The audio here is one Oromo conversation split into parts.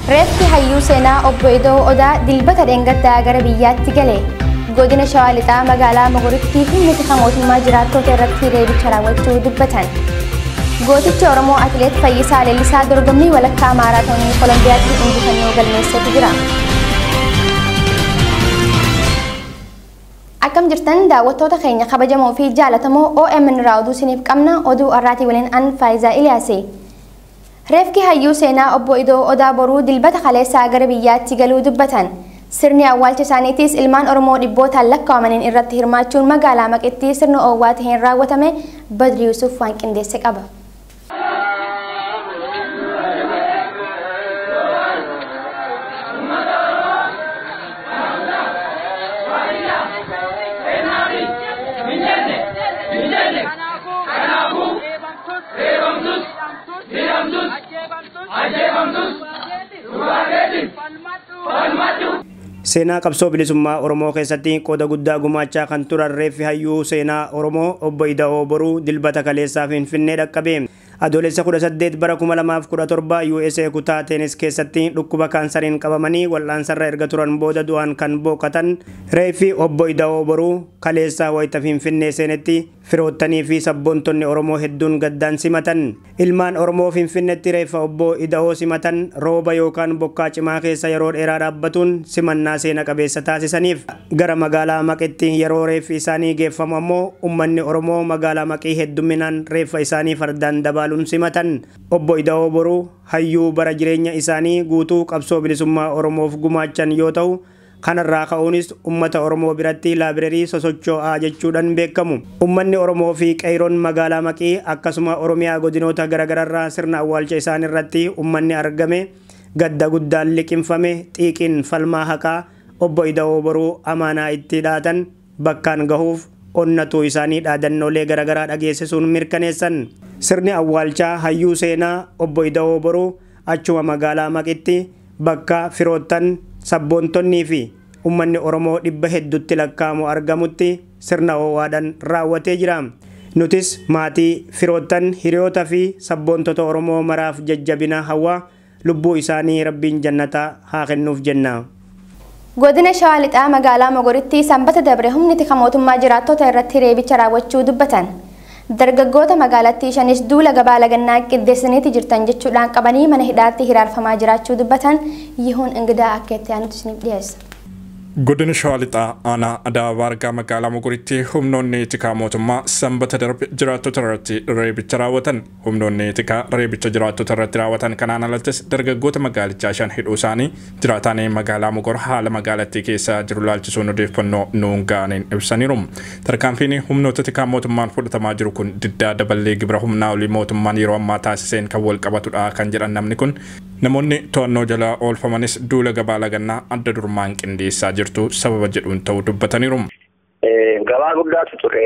Reeffi hayyuu seenaa obbo Ida'oo Odaa dilbata dheengaddaa gara biyyaatti gale. Godina Shawaa Lixaa magaalaa Mogoritti humni tika mootummaa jiraattota irratti reebicha raawwachuu dubbatan. Gootichi Oromoo Atileet Fayyisaa Leellisaa dorgommii walakkaa maaraatoonii Kolombiyaatti injifannoo galmeessetu jira. Akkam jirtan daawwattoota keenya kabajamoo fi jaalatamoo OMN irraa oduu isiniif qabna. Oduu har'aatii waliin an Faayisaa Iliyaasi. Reefki hayyuu seenaa obbo Ida'oo Odaa boruu dilbata kaleessaa gara biyyaatti galuu dubbatan. Sirni awwaalcha isaaniitiis ilmaan Oromoo dhibbootaan lakkaa'amaniin irratti hirmaachuun magaalaa Maqittii sirna oowwaa ta'een raawwatame. Badri Yusuf waan qindeesse qaba. Seenaa qabsoo bilisummaa Oromoo keessatti qooda guddaa gumaachaa kan turan reeffi hayyuu seenaa Oromoo obbo Ida'oo Boruu dilbata kaleessaa Finfinnee dhaqqabe. Adoolessa 18 bara 2017 USA kutaa Teenis keessatti dhukkuba kaansariin qabamanii wal'aansarra erga turan booda du'aan kan boqotan reeffi obbo Ida'oo Boruu kaleessaa wayita Finfinnee seenetti firoottanii fi sabboontonni Oromoo hedduun gaddaan simatan. Ilmaan Oromoo Finfinneetti reeffa obbo Ida'oo simatan rooba yookaan bokkaa cimaa keessa yeroo dheeraa dhaabbatuun simannaa seena qabeessa taasisaniif. Gara magaalaa Maqitti yeroo reeffi isaanii geeffamu ammoo uummanni Oromoo magaalaa Maqii hedduminaan reeffa isaanii fardaan dabaaluun simatan. Obbo Ida'oo Boruu hayyuu bara jireenya isaanii guutuu qabsoo bilisummaa Oromoof gumaachan yoo ta'u, kanarraa ka'uunis uummata Oromoo biratti laabireerii sosocho'aa jechuudhaan beekamu. Uummanni Oromoo fi qeeroon magaalaa Maqii akkasuma Oromiyaa godinoota garaagaraarraa sirna awwaalcha isaanii irratti uummanni argame gadda guddaan liqimfame xiiqiin falmaa haqaa obbo Ida'oo Boruu amaanaa itti dhaatan bakkaan gahuuf onnatuu isaanii dhaadannoolee garaagaraa dhageessisuun mirkaneessan. Sirni awwaalchaa hayyuu seenaa obbo Ida'oo Boruu achuma magaalaa Maqitti bakka firoottan sabboontonnii fi uummanni Oromoo dhibba hedduutti lakkaa'amu argamutti sirna ho'aadhaan raawwatee jira. Nutis maatii firoottan hiriyoota fi sabboontota Oromoo maraaf jajjabina hawaa lubbuu isaanii rabbiin jannataa haa kennuuf jenna. Godina Shawaa Lixaa magaalaa Mogoritti sanbata dabre humni tika mootummaa jiraattota irratti reebicha raawwachuu dubbatan. Dargaggoota magaalattii shanis duula gabaa lagannaa qindeessaniiti jirtan jechuudhaan qabanii mana hidhaatti hiraarfamaa jiraachuu dubbatan. Yihuun Ingidaa akka itti aanutti isiniif dhiyeessa. Godina Shawaa Lixaa aanaa Adaabaa Argaa magaalaa Mogoritti humnoonni tikaa mootummaa sanbata darbe jiraattota irratti reebicha raawwatan. Humnoonni tikaa reebicha jiraattota irratti raawwatan kanaan alattis dargaggoota magaalichaa shan hidhuu isaanii jiraataan magaalaa Mogor haala magaalattii keessa jiru laalchisuun odeeffannoo nuun ga'aniin ibsaniiru. Tarkaanfiin humnoota tikaa mootummaan fudhatamaa jiru kun diddaa daballee gibira humnaa olii mootummaan yeroo ammaa taasiseen kan wal qabatudha kan jedhan namni kun. Namoonni to'annoo jala oolfamanis duula gabaa lagannaa adda durmaan qindeessaa jirtu sababa jedhuun ta'uu dubbataniiru. Gabaa guddaatu ture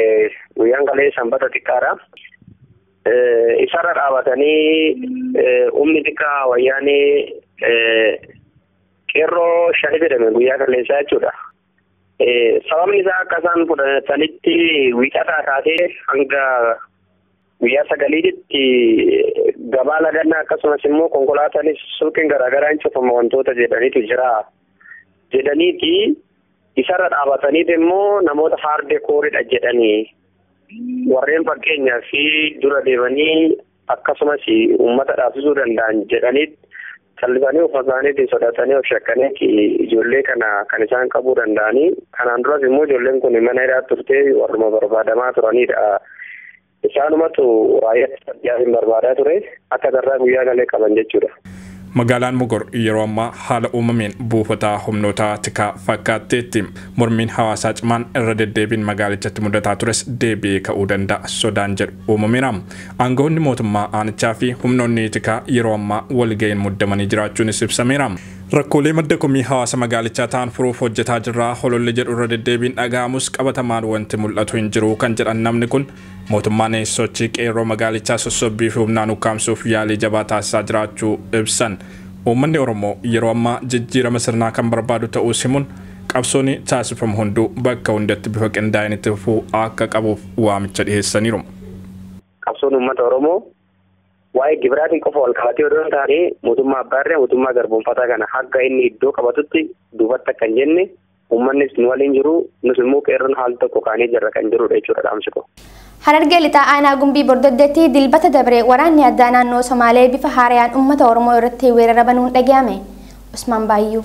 guyyaan galee sanbata xiqqaadha. Isarra dhaabatanii humni xiqqaa wayyaanee qeerroo shani jedhame guyyaa kaleessaa jechuudha. Sababni isaa akka isaan fudhatanitti wiixataa kaasee hanga guyyaa sagaliitti gabaa lagannaa akkasumas immoo konkolaataanis suuqiin garaagaraa hin cufama wantoota jedhaniitu jira. Jedhaniiti isarra dhaabataniiti immoo namoota haardee kooridha jedhanii warreen fakkeenyaa fi dura deemanii akkasumas uummata dhaabsisuu danda'an jedhanii callisanii uffata isaaniitiin sodaatanii of shakkaniiti ijoollee kana kan isaan qabuu danda'anii. Kanaan duras immoo ijoolleen kun mana hidhaa turtee warruma barbaadamaa turanidha. Isaanumatu raayyaa ittisa biyyaa barbaadaa ture akka carraa guyyaa galee qaban jechuudha. Magaalaan Mogor yeroo ammaa haala uumameen buufata humnoota tikaa fakkaatteetti. Mormiin hawaasaa cimaan irra deddeebiin magaalichatti mudataa tures deebi'ee ka'uu danda'a sodaan jedhu uumameera. Aangawoonni mootummaa aanichaa fi humnoonni tikaa yeroo ammaa walga'iin muddamanii jiraachuunis ibsameera. Rakkoolee madda komii hawaasa magaalichaa ta'an furuuf hojjetaa jirraa hololli jedhu irra deddeebiin dhaga'amus qabatamaan wanti mul'atu hin jiru kan jedhan namni kun mootummaan sochii qeerroo magaalichaa sossobbii fi humnaan ukkaamsuuf yaalii jabaa taasisaa jiraachuu ibsan. Uummanni Oromoo yeroo ammaa jijjiirama sirnaa kan barbaadu ta'uu himuun qabsoon taasifamu hunduu bakka hundatti bifa qindaa'een itti fufuu akka qabuuf waamicha dhiyeessaniiru. Qabsoon uummata Oromoo waa'ee gibiraatiin qofa wal qabatee odoo hin taane mootummaa abbaarree mootummaa garboonfataa kana hanga inni iddoo qabatutti duubatti akka hin jenne uummannis nu waliin jiru nus immoo qeerroon haal tokko kaanee jirra kan jirudha jechuudha dhaamsi koo. Harargee lixaa aanaa Gumbii Bordoddeetti dilbata dabre waraanni addaa naannoo Somaalee bifa haarayaan uummata Oromoo irratti weerara banuun dhaga'ame. Usmaan Baayyuu.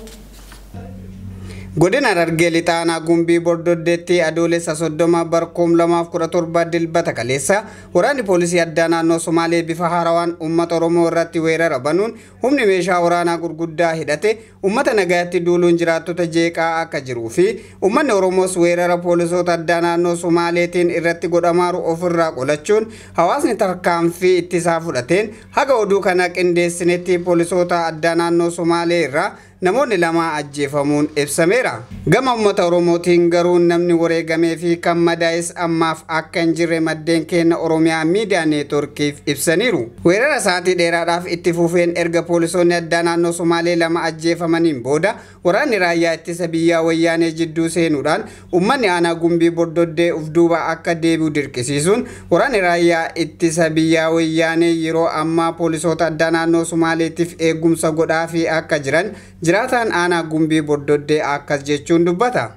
Godina Harargee lixaa aanaa Gumbii Bordoddeetti adoolessa 30 bara 2017 dilbata kaleessa waraanni poolisii addaa naannoo Somaalee bifa haarawaan uummata Oromoo irratti weerara banuun humni meeshaa waraanaa gurguddaa hidhate uummata nagaatti duuluun jiraattota jeeqaa akka jiruu fi uummanni Oromoos weerara poolisoota addaa naannoo Somaaleetiin irratti godhamaaru ofirraa qolachuun hawaasni tarkaanfii ittisaa fudhateen haga oduu kana qindeessinetti poolisoota addaa naannoo Somaalee irraa namoonni lama ajjeefamuun ibsameera. Gama uummata Oromootiin garuu namni wareegamee fi kan madaa'es ammaaf akka hin jirre maddeen keenya Oromiyaa Miidiyaa Neetworkiif ibsaniiru. Weerara sa'aatii dheeraadhaaf itti fufeen erga poolisoonni addaa naannoo Somaalee lama ajjeefamaniin booda waraanni raayyaa ittisa biyyaa wayyaanee jidduu seenuudhaan uummanni aanaa Gumbii Bordoddee of duuba akka deebi'u dirqisiisuun waraanni raayyaa ittisa biyyaa wayyaanee yeroo ammaa poolisoota addaa naannoo Somaaleetiif eegumsa godhaa fi akka jiran jiraataan aanaa Gumbii Bordoddee akkas jechuun dubbata.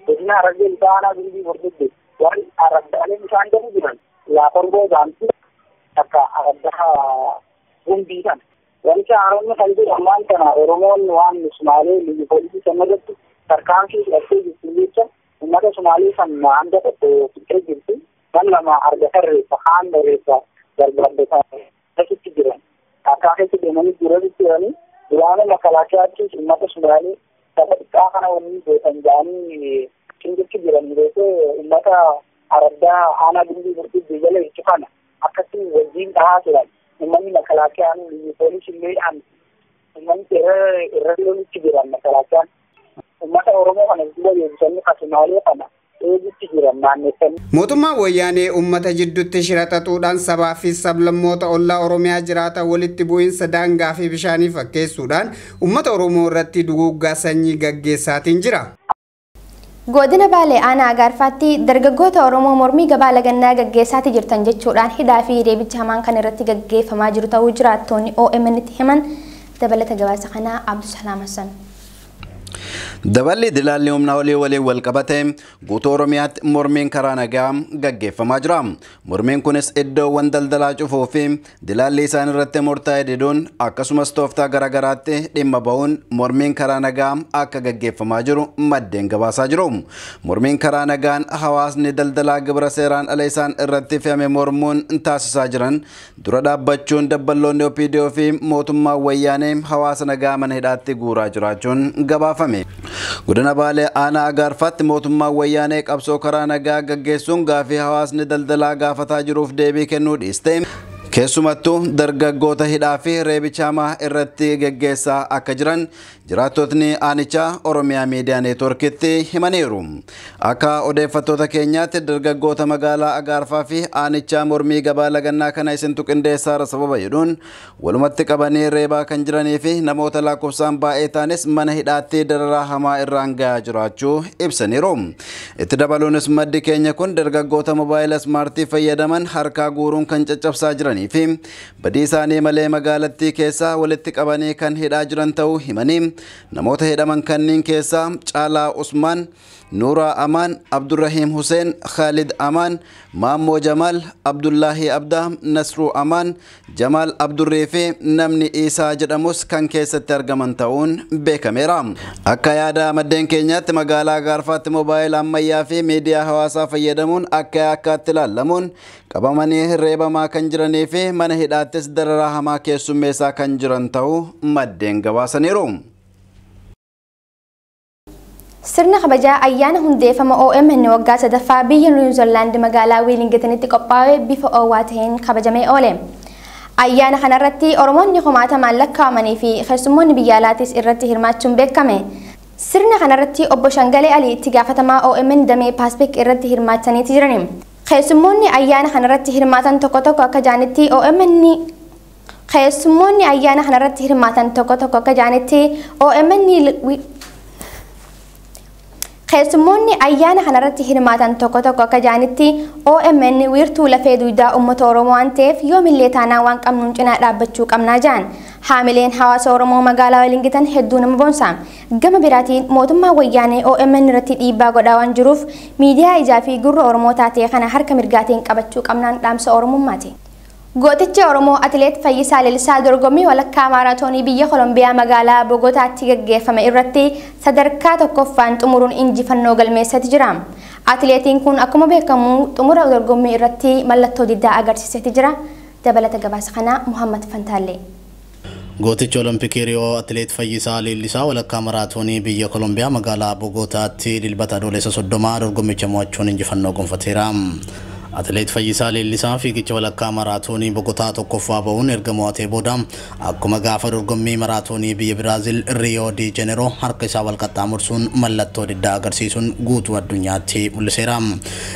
Godina Harargee lixaa aanaa Gumbii Bordoddee warri araddaaleen isaan gadi jiran laaforgoo gaanti takka araddaa Gumbii kana. Wanti haaromni kan jedhu ammaan kana Oromoon waan Sumaalee liyyu poolisii sana irratti tarkaanfii fudhattee jirtu jecha uummata Sumaalee kan hanga tokko fixee jirti. Kan lama argatan reeffa haan reeffa gargaardotaa akkasitti jiran. Akkaa keessa deemanii jiranitti jiranii duraanuu makalaakayaattis uummata Sumaalee saba xiqqaa kana waliin beekan jedhanii cinqitti jiran beekee uummata araddaa aanaa Gumbii Bordoddee jala jechu kana akkasii wajjin dhahaa turan. Uummanni makalaakayaan liyyu poolisii illeedhaan uummanni irra lolitti jiran makalaakayaan uummata Oromoo kana duuba deebisanii ka Sumaalee kana eegutti jiran naanneessanii. Mootummaan wayyaanee uummata jidduutti shira xaxuudhaan sabaa fi sablammoota ollaa Oromiyaa jiraatan walitti bu'iinsa daangaa fi bishaanii fakkeessuudhaan uummata Oromoo irratti duguuggaa sanyii gaggeessaatiin jira. Godina Baalee aanaa Agaarfaatti dargaggoota Oromoo mormii gabaa lagannaa gaggeessaati jirtan jechuudhaan hidhaa fi reebicha hamaan kan irratti gaggeeffamaa jiru ta'uu jiraattonni OMN tti himan. Dabalata gabaasa kanaa Abdusalaam Hassan. Daballi dilaalli humna olii waliin wal qabate guutuu Oromiyaatti mormiin karaa nagaa gaggeeffamaa jira. Mormiin kunis iddoowwan daldalaa cufuu fi dilaalli isaan irratti murtaa'e diduun akkasumas tooftaa garaagaraatti dhimma ba'uun mormiin karaa nagaa akka gaggeeffamaa jiru maddeen gabaasaa jiru. Mormiin karaa nagaan hawaasni daldalaa gibira seeraan ala isaan irratti fe'ame mormuun taasisaa jiran dura dhaabbachuun dabballoonni OPDO fi mootummaa wayyaanee hawaasa nagaa mana hidhaatti guuraa jiraachuun gabaafame. Godina Baalee aanaa Agaarfaatti mootummaan wayyaanee qabsoo karaa nagaa gaggeessuun gaafii hawaasni daldalaa gaafataa jiruuf deebii kennuu dhiiste. Keessumattuu dargaggoota hidhaa fi reebicha hamaa irratti gaggeessaa akka jiran jiraattotni aanichaa Oromiyaa Miidiyaa Neetworkitti himaniiru. Akka odeeffattoota keenyaatti dargaggoota magaalaa Agaarfaa fi aanichaa mormii gabaa lagannaa kana isintu qindeessaara sababa jedhuun walumatti qabanii reebaa kan jiranii fi namoota lakkoofsaan baay'ee ta'anis mana hidhaatti dararaa hamaa irraan gahaa jiraachuu ibsaniiru. Itti dabaluunis maddi keenya kun dargaggoota moobaayila ismaartii fayyadaman harkaa guuruun kan caccabsaa jiranii fi badii isaanii malee magaalattii keessaa walitti qabanii kan hidhaa jiran ta'uu himanii namoota hidhaman kanneen keessaa Caalaa Usmaan, Nuuraa Amaan, Abdurrahiim Hussein, Khalid Amaan, Maammoo Jamaal, Abdullaahi Abdaa, Nasruu Amaan, Jamaal Abdurrii fi namni Iisaa jedhamus kan keessatti argaman ta'uun beekameera. Akka yaada maddeen keenyaatti magaalaa Agaarfaatti moobaayila ammayyaa fi miidiyaa hawaasaa fayyadamuun akka akkaatti ilaallamuun qabamanii reebamaa kan jiranii fi fi mana hidhaattis dararaa hamaa keessummeessaa kan jiran ta'uu maddeen gabaasaniiru. Sirna kabajaa ayyaana hundeeffama OMN waggaa sadaffaa biyya Niwuziilaand magaalaa Weelingitanitti qophaa'e bifa oowwaa ta'een kabajamee oole. Ayyaana kanarratti Oromoonni kumaatamaan lakkaa'amanii fi keessummoonni biyya alaatis irratti hirmaachuun beekame. Sirna kanarratti obbo Shangalee Alii itti gaafatamaa OMN damee Paasifik irratti hirmaataniiti jiran. Keessummoonni ayyaana kanarratti hirmaatan tokko tokko akka jaanitti OMN Keessummoonni ayyaana kanarratti hirmaatan tokko tokko akka jaanitti OMN Keessummoonni ayyaana kanarratti hirmaatan tokko tokko akka jaanitti OMN wiirtuu lafee dugdaa uummata Oromoo waan ta'eef yoomillee taanaa waan qabnuun cinaa dhaabbachuu qabnaa jedhan. Haamileen hawaasa Oromoo magaalaa Welingitan hedduu nama boonsa. Gama biraatiin mootummaa wayyaanee OMN irratti dhiibbaa godhaa waan jiruuf miidiyaa ijaa fi gurra Oromoo taatee kana harka mirgaatiin qabachuu qabnaan dhaamsa Oromummaati. Gootichi Oromoo Atileet Fayyisaa Leellisaa dorgommii walakkaa maaraatoonii biyya Kolombiyaa magaalaa Bogotaatti gaggeeffame irratti sadarkaa tokkoffaan xumuruun injifannoo galmeessati jira. Atileetiin kun akkuma beekamu xumura dorgommii irratti mallattoo diddaa agarsiiseeti jira. Dabalata gabaasa kanaa Muhammad Fantaallee. Gootichi Olompikii Riyoo Atileet Fayyisaa Leellisaa walakkaa maraatoonii biyya Kolombiyaa magaalaa Bogotaatti dilbata adoolessa 30 dorgommicha mo'achuun injifannoo gonfateera. Atileet Fayyisaa Leellisaa fiigicha walakkaa maraatoonii Bogotaa tokkoffaa ba'uun erga mo'atee booda akkuma gaafa dorgommii maraatoonii biyya Biraazil Riyoo di Jeneroo harka isaa wal qaxxaamursuun mallattoo diddaa agarsiisuun guutuu addunyaatti mul'iseera.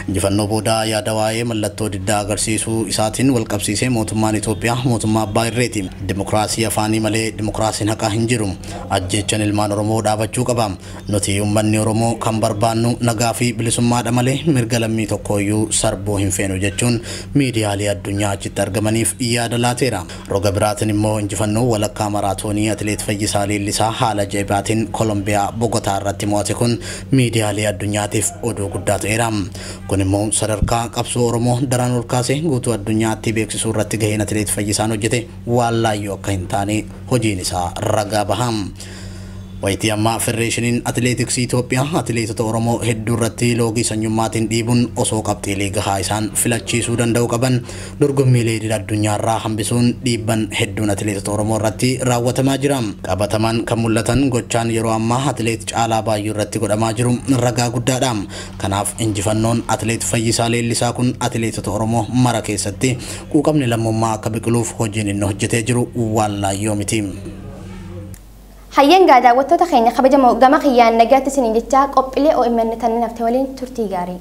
Injifannoo booda yaada waa'ee mallattoo diddaa agarsiisuu isaatiin wal qabsiisee mootummaan Itoophiyaa mootummaa abbaa irreeti. Dimokiraasii afaanii malee dimokiraasiin haqaa hin jiru. Ajjeechaan ilmaan Oromoo dhaabachuu qaba. Nuti uummanni Oromoo kan barbaannu nagaa fi bilisummaadha malee mirga lammii tokkooyyuu sarbuu hin feenu jechuun miidiyaalee addunyaa achitti argamaniif yaada laateera. Roga biraatiin immoo injifannoo walakkaa maraatoonii Atileet Fayyisaa Leellisaa haala ajaa'ibaatiin Kolombiyaa Bogotaa irratti mo'ate kun miidiyaalee addunyaatiif oduu guddaa ta'eera. Kun immoo sadarkaa qabsoo Oromoo daran ol kaasee guutuu addunyaatti beeksisuu irratti gaheen Atileet Fayyisaan hojjete waan laayyoo akka hin taane hojiin isaa ragaa baha. Wayitii ammaa Federeeshiniin Atileetiksii Itoophiyaa atileetota Oromoo hedduu irratti loogii sanyummaatiin dhiibuun osoo qabxiilee gahaa isaan filachiisuu danda'u qaban dorgommiilee idil addunyaarraa hambisuun dhiibban hedduun atileetota Oromoo irratti raawwatamaa jira. Qabatamaan kan mul'atan gochaan yeroo ammaa atileet Caalaa Baayyuu irratti godhamaa jiru ragaa guddaadha. Kanaaf injifannoon atileet Fayyisaa Leellisaa kun atileetota Oromoo mara keessatti quuqamni lammummaa akka biqiluuf hojiin inni hojjetee jiru waan laayyoo miti. Hayyaan daawwattoota keenya kabajamoo gama kiyyaan nagaatti isiniin jechaa qophiilee OMN kanneen hafte waliin turtii gaarii.